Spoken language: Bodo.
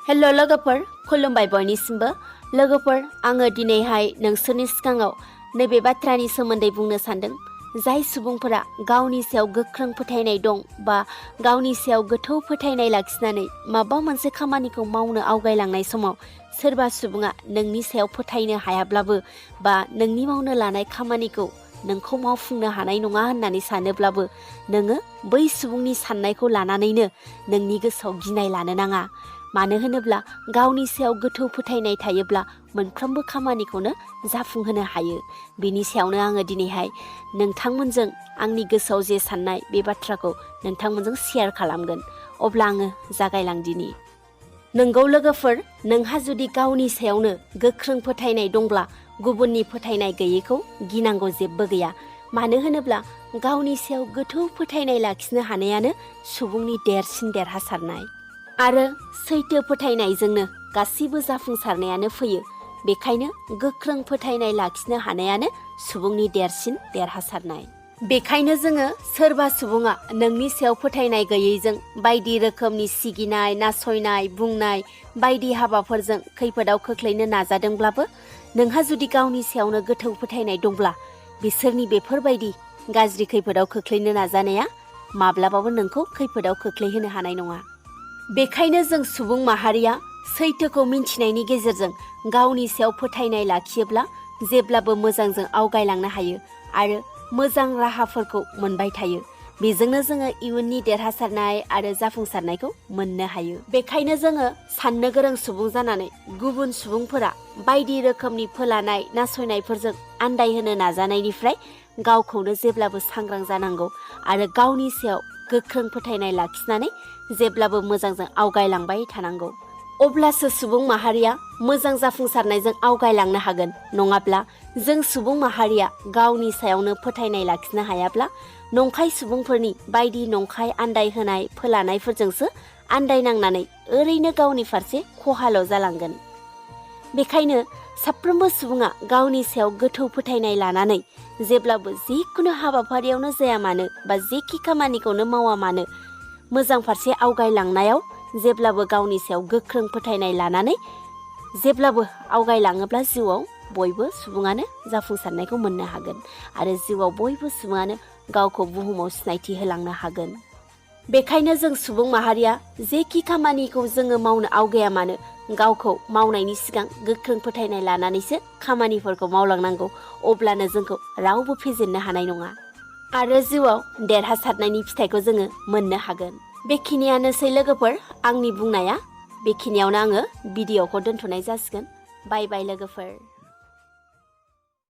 हेल' लोगोफोर, खुलुमबाय बयनिसिमबो। लोगोफोर, आङो दिनैहाय नोंसोरनि सिगाङाव नैबे बाथ्रानि सोमोन्दै बुंनो सानदों। जाय सुबुंफोरा गावनि सायाव गोख्रों फोथायनाय दं बा गावनि सायाव गोथौ फोथायनाय लाखिनानै माबा मोनसे खामानिखौ मावनो आवगायलांनाय समाव सोरबा सुबुङा नोंनि सायाव फोथायनो हायाब्लाबो बा नोंनि मावनो लानाय खामानिखौ नोंखौ मावफुंनो हानाय नङा होननानै सानोब्लाबो नोङो बै सुबुंनि साननायखौ लानानैनो नोंनि गोसोआव गिनाय लानो नाङा। मानो होनोब्ला गावनि सायाव गोथौ फोथायनाय थायोब्ला मोनफ्रोमबो खामानिखौनो जाफुंहोनो हायो। बिनि सायावनो आङो दिनैहाय नोंथांमोनजों आंनि गोसोआव जे साननाय बे बाथ्राखौ नोंथांमोनजों शेयार खालामगोन। अब्ला आङो जागायलांदिनि। नोंगौ लोगोफोर, नोंहा जुदि गावनि सायावनो गोख्रों फोथायनाय दंब्ला गुबुननि फोथायनाय गैयैखौ गिनांगौ जेबो गैया। मानो होनोब्ला गावनि सायाव गोथौ फोथायनाय लाखिनो हानायानो सुबुंनि देरसिन देरहासारनाय। आरो सैथो फोथायनायजोंनो गासैबो जाफुंसारनायानो फैयो। बेखायनो गोख्रों फोथायनाय लाखिनो हानायानो सुबुंनि देरसिन देरहासारनाय। बेखायनो जोङो सोरबा सुबुङा नोंनि सायाव फोथायनाय गैयैजों बायदि रोखोमनि सिगिनाय, नासयनाय, बुंनाय बायदि हाबाफोरजों खैफोदाव खोख्लैनो नाजादोंब्लाबो नोंहा जुदि गावनि सायावनो गोथौ फोथायनाय दंब्ला बिसोरनि बेफोरबायदि गाज्रि खैफोदाव खोख्लैनो नाजानाया माब्लाबाबो नोंखौ खैफोदाव खोख्लैहोनो हानाय नङा। बेखायनो जों सुबुं माहारिया सैथोखौ मिन्थिनायनि गेजेरजों गावनि सायाव फोथायनाय लाखियोब्ला जेब्लाबो मोजांजों आवगायलांनो हायो आरो मोजां राहाफोरखौ मोनबाय थायो। बेजोंनो जोङो इयुननि देरहासारनाय आरो जाफुंसारनायखौ मोननो हायो। बेखायनो जोङो साननो गोरों सुबुं जानानै गुबुन सुबुंफोरा बायदि रोखोमनि फोलानाय नासयनायफोरजों आन्दायहोनो नाजानायनिफ्राय गावखौनो जेब्लाबो सांग्रां जानांगौ आरो गावनि सायाव गोख्रों फोथायनाय लाखिनानै जेब्लाबो मोजांजों आवगायलांबाय थानांगौ। अब्लासो सुबुं माहारिया मोजां जाफुंसारनायजों आवगायलांनो हागोन। नङाब्ला जों सुबुं माहारिया गावनि सायावनो फोथायनाय लाखिनो हायाब्ला नंखाय सुबुंफोरनि बायदि नंखाय आन्दायहोनाय फोलानायफोरजोंसो आन्दायनांनानै ओरैनो गावनि फारसे खहाल' जालांगोन। बेखायनो साफ्रोमबो सुबुङा गावनि सायाव गोथौ फोथायनाय लानानै जेब्लाबो जिखुनु हाबाफारियावनो जाया मानो बा जेखि खामानिखौनो मावा मानो मोजां फारसे आवगायलांनायाव जेब्लाबो गावनि सायाव गोख्रों फोथायनाय लानानै जेब्लाबो आवगायलाङोब्ला जिउआव बयबो सुबुङानो जाफुंसारनायखौ मोननो हागोन आरो जिउआव बयबो सुबुङानो गावखौ बुहुमाव सिनायथि होलांनो हागोन। बेखायनो जों सुबुं माहारिया जेखि खामानिखौ जोङो मावनो आवगाया मानो गावखौ मावनायनि सिगां गोख्रों फोथायनाय लानानैसो खामानिफोरखौ मावलांनांगौ। अब्लानो जोंखौ रावबो फेजेननो हानाय नङा आरो जिउआव देरहासारनायनि फिथाइखौ जोङो मोननो हागोन। बेखिनियानोसै लोगोफोर, आंनि बुंनाया। बेखिनियावनो आङो भिडिअ'खौ दोनथ'नाय जासिगोन। बाय बाय लोगोफोर।